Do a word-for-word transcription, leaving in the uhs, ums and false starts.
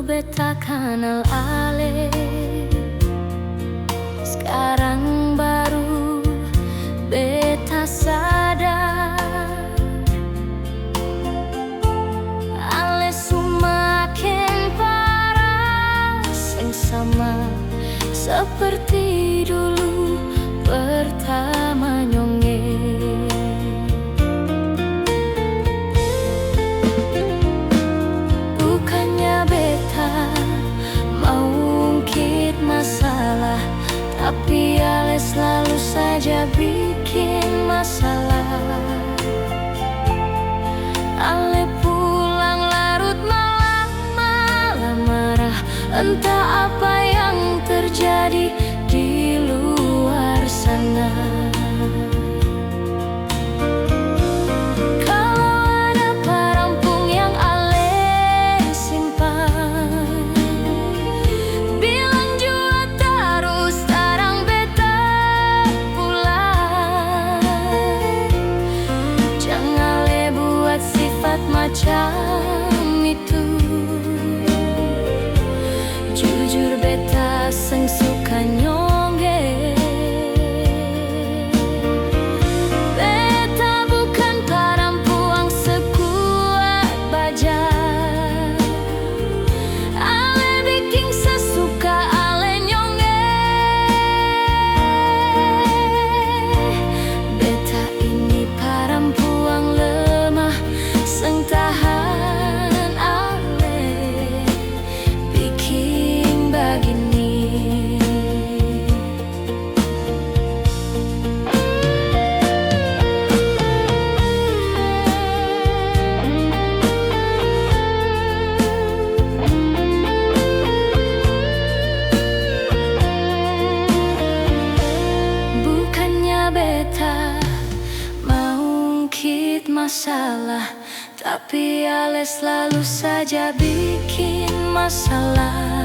beta kanal ale, skarang baru beta sadar, ale su makin parah, seng sama seperti dulu pertama nyongge. Bukannya beta mau ungkit masalah, tapi ale slalu saja bikin masalah. Ale pulang larut malam, malam marah. Entah apa yang terjadi di luar sana. Kalau ada parampung yang ale simpan, bilang jua tarus tarang beta pulang. Jang ale buat sifat macam itu. Jujur beta seng suka nyongge. Beta bukan parampuang sekuat baja. Ale biking sasuka ale nyongge. Beta ini parampuang lemah, seng tahan ale biking bagini. Bukannya beta mau ungkit masalah, tapi ale slalu saja bikin masalah.